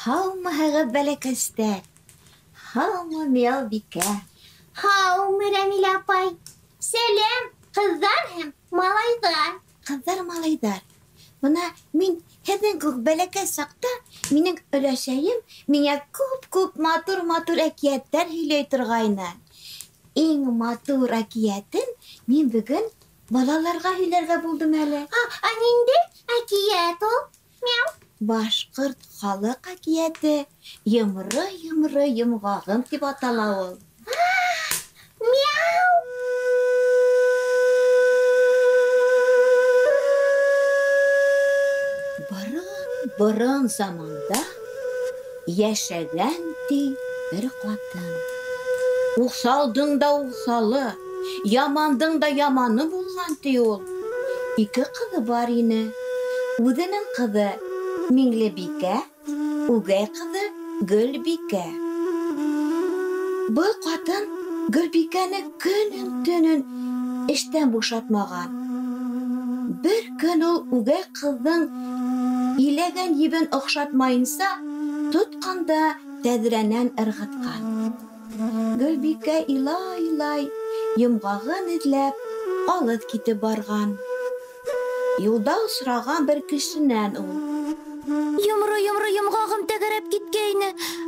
Һаумыһығыҙ, бәләкәстәр! Һаумы, Мияубикә! Һаумы, Рәмилә апай! Сәләм, ҡыҙҙар һәм малайҙар! Ҡыҙҙар, малайҙар, бына мин һеҙҙең кеүек бәләкәй саҡта минең өләсәйем миңә күп-күп матур-матур әкиәттәр һөйләй торғайны. Иң матур әкиәтен мин бөгөн балаларға һөйләргә булдым әле. Ә ниндәй әкиәт ул? Мяу. Башҡорт халыҡ әкиәте «Йомро-йомро йомғағым» тип атала ул. Мяу. Борон-борон заманда йәшәгән ти бер ҡатын. Уҫалдың да уҫалы, ямандың да яманы булған ти ул. Ике ҡыҙы бар ине. Үҙенең ҡыҙы Миңлебикә, үгәй ҡыҙы Гөлбикә. Был ҡатын Гөлбикәне көнөн-төнөн эштән бушатмаған. Бер көн ул үгәй ҡыҙҙың иләгән ебен оҡшатмайынса тотҡан да тәҙрәнән ырғытҡан. Гөлбикә илай-илай йомғағын эҙләп алыҫ китеп барған. Юлда осраған бер кешенән ул: Йомро-йомро йомғағым тәгәрәп киткәйне,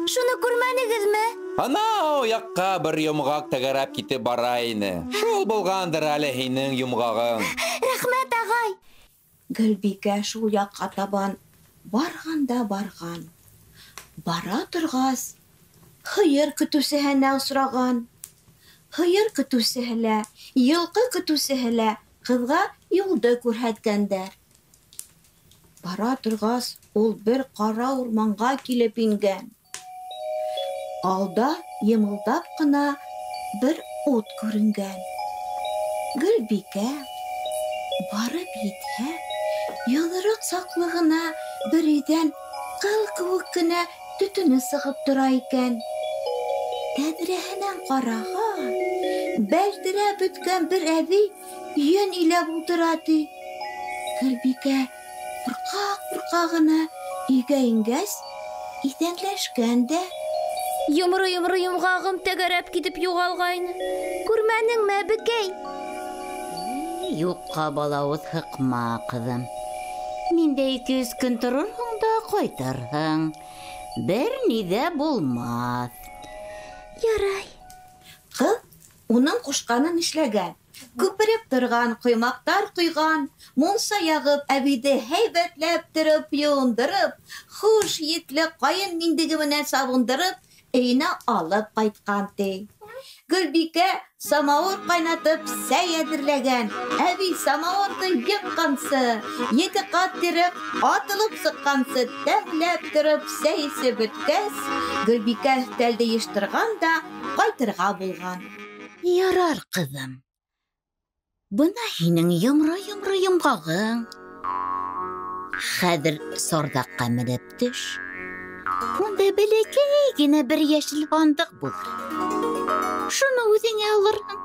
шуны күрмәнегеҙме? Анау яҡҡа бер йомғаҡ тәгәрәп китеп бара ине. Шул булғандыр әле һинең йомғағың. Рәхмәт, ағай. Гөлбикә шул яҡҡа табан барған да барған. Бара торғас, һыйыр көтөүсеһенә осраған. Һыйыр көтөүсеһе лә, йылҡы көтөүсеһе лә ҡыҙға юлды күрһәткәндәр. Бара торғас, ул бер ҡара урманға килеп ингән. Алда йымылдап ҡына бер ут күренгән. Гөлбикә барып етһә, йоҙроҡ саҡлы ғына бер өйҙән ҡыл кеүек кенә төтөнө сығып тора икән. Тәҙрәһенән ҡараһа, бәлтерәп бөткән бер әбей йөн иләп ултыра ти. Гөлбикә ҡурҡа-ҡурҡа ғына өйгә ингәс, иҫәнләшкән дә: Йомро-йомро йомғағым тәгәрәп китеп юғалғайны. Күрмәнеңме, әбекәй? Юҡҡа балауыҙ һыҡма, ҡыҙым. Мин дә 2-3 көн торорһоң да ҡайтырһың. Бер ни ҙә булмаҫ. Ярай. Ҡыҙ уның ҡушҡанын эшләгән. Күпереп торған ҡоймаҡтар ҡойған, мунса яғып, әбейҙе һәйбәтләп тороп йыуындырып, хуш еҫле ҡайын миндеге менән сабындырып, өйөнә алып ҡайтҡан ти. Гөлбикә самауыр ҡайнатып сәй әҙерләгән. Әбей самауырҙы йыҡҡансы, 2 ҡат тирек атылып сыҡҡансы тәмләп тороп сәй эсеп бөткәс, Гөлбикә өҫтәлде йыйыштырған да ҡайтырға булған. Ярар, ҡыҙым. Бына һинең йомро-йомро йомғағың. Хәҙер сарҙаҡҡа менеп төш. Унда бәләкәй генә бер йәшел һандыҡ булыр. Шуны үҙеңә алырһың.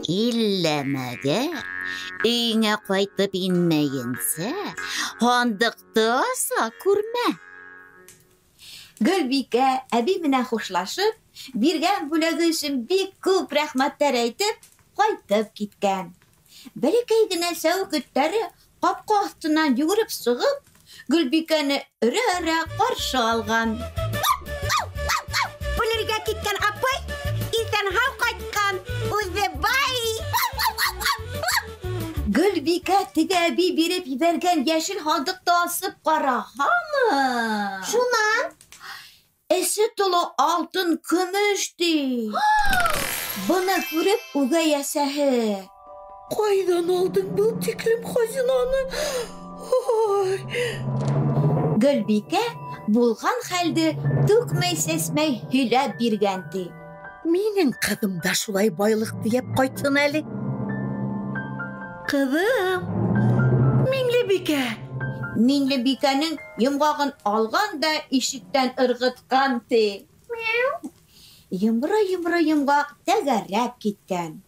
Иллә мәгәр өйөңә ҡайтып инмәйенсә, һандыҡты аса күрмә. Гөлбикә әбей менән хушлашып, биргән бүләге өсөн бик күп рәхмәттәр әйтеп, ҡайтып киткән. Бәләкәй генә сәүек эттәре ҡапҡа аҫтынан йүгереп сығып, Гөлбикәне өрә-өрә ҡаршы алған. Бүлергә киткән апай иҫән-һау ҡайтҡан, үҙе бай. Гөлбикә теге әбей биреп ебәргән йәшел һандыҡты асып ҡараһамы? Шунан? Эсе тулы алтын көмөш ти. Быны күреп үгәй әсәһе: Ҡайҙан алдың был тиклем хазинаны? Ой! Гөлбикә булған хәлде түкмәй-сәсмәй һөйләп биргән ти. Минең ҡыҙым да шулай байлыҡ тейәп ҡайтһын әле. Ҡыҙым, Миңлебикә. Миңлебикәнең йомғағын алған да ишектән ырғытҡан ти. Йомро-йомро йомғаҡ тәгәрәп киткән.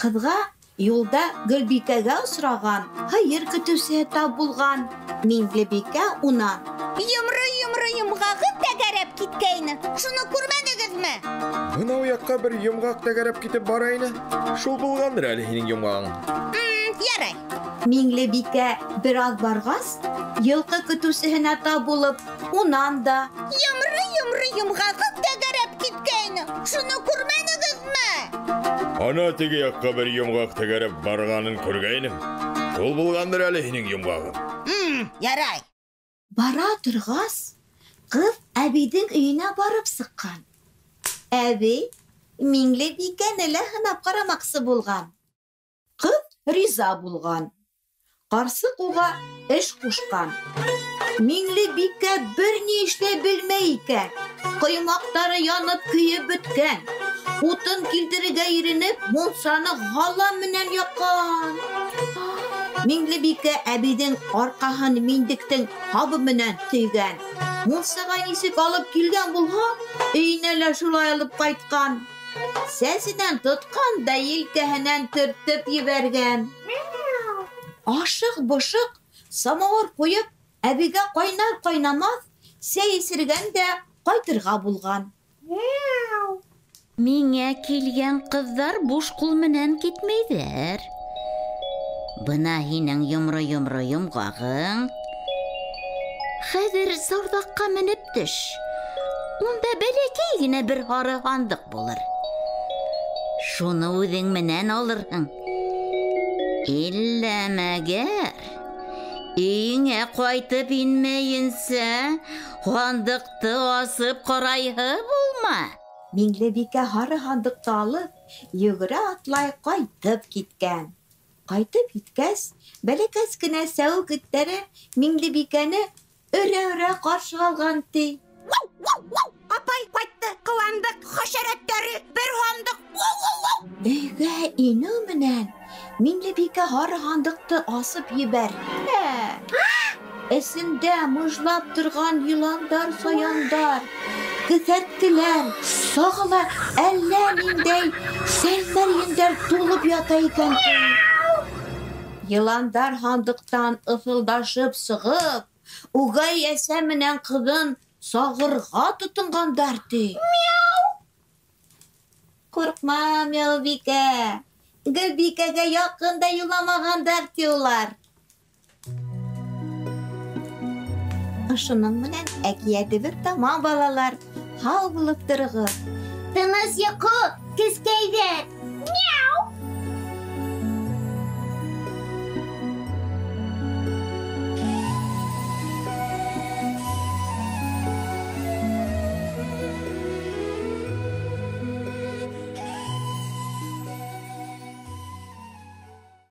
Ҡыҙға Юлда Гөлбикәгә осраған, һыйыр көтөүсеһе тап булған. Миңлебикә унан: Йомро-йомро йомғағы тәгәрәп киткәйне. Шуны күрмәнегеҙме? Бынау яҡҡа бер йомғаҡ тәгәрәп китеп бара ине. Шул булғандыр әле һинең йомғағың. Ярай. Миңлебикә бер аҙ барғас, йылҡы көтөүсеһенә тап булып, унан да: Йомро-йомро йомғағы тәгәрәп киткәйне. Шуны күрмәнегеҙме? Ана теге яҡҡа бер йомғаҡ тәгәрәп барғанын күргәйнем. Шул булғандыр әле һинең йомғағың. Ярай. Бара торғас, ҡыҙ әбейҙең өйөнә барып сыҡҡан. Әбей Миңлебикәне лә һынап ҡарамаҡсы булған. Ҡыҙ риза булған. Ҡарсыҡ уға эш ҡушҡан. Миңлебикә бер ни эшләй белмәй икән. Ҡоймаҡтары янып көйөп бөткән. Утын килтерергә иренеп, мунсаны һалам менән яҡҡан. Миңлебикә әбейҙең арҡаһын миндектең һабы менән төйгән. Мунсаға нисек алып килгән булһа, өйөнә лә шулай алып ҡайтҡан. Сәсенән тотҡан да елкәһенән төртөп ебәргән. Ашыҡ-бошоҡ самауыр ҡуйып, әбейгә ҡайнар-ҡайнамаҫ сәй эсергән дә ҡайтырға булған. Миңә килгән ҡыҙҙар буш ҡул менән китмәйҙәр. Бына һинең йомро-йомро йомғағың. Хәҙер сарҙаҡҡа менеп төш. Унда бәләкәй генә бер һары һандыҡ булыр. Шуны үҙең менән алырһың. Иллә мәгәр өйөңә ҡайтып инмәйенсә һандыҡты асып ҡарайһы булма. Миңлебикә һары һандыҡты алып, йүгерә атлай ҡайтып киткән. Ҡайтып еткәс, бәләкәс кенә сәүек эттәре Миңлебикәне өрә-өрә ҡаршы алған ти. Апай ҡайтты, ҡыуандыҡ, хәшәрәттәре бер һандыҡ. Өйгә инеү менән Миңлебикә һары һандыҡты асып ебәрҙе. Эсендә мыжлап торған йыландар, саяндар, кеҫәрткеләр, тағы ла әллә ниндәй сәлмәрйендәр тулып ята икән. Йыландар һандыҡтан ыҫылдашып сығып, үгәй әсә менән ҡыҙын сағырға тотонғандар ти. Ҡурҡма, Миңлебикә, Гөлбикәгә яҡын да юламағандар ти улар. Ошоноң менән әкиәтебеҙ тамам, балалар. Һау булып тороғоҙ. Тыныс йоҡо, кескәйҙәр. Мяу.